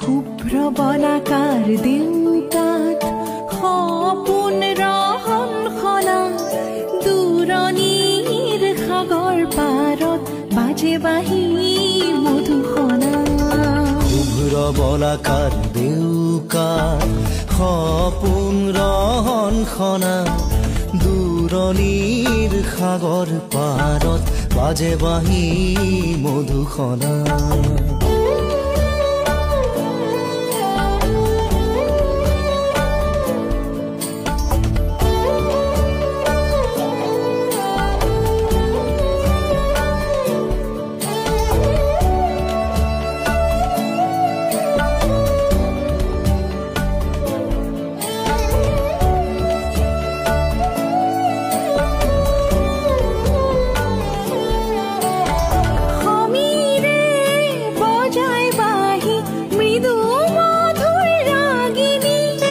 শুভ্ৰ বলাকাৰ দেউকাত সপোন ৰহন সনা, দূৰণিৰ সাগৰ পাৰত বাজে বাঁহী মধুসনা। শুভ্ৰ বলাকাৰ দেউকাত সপোন ৰহন সনা, দূৰণিৰ সাগৰ পাৰত বাজে বাঁহী মধুসনা।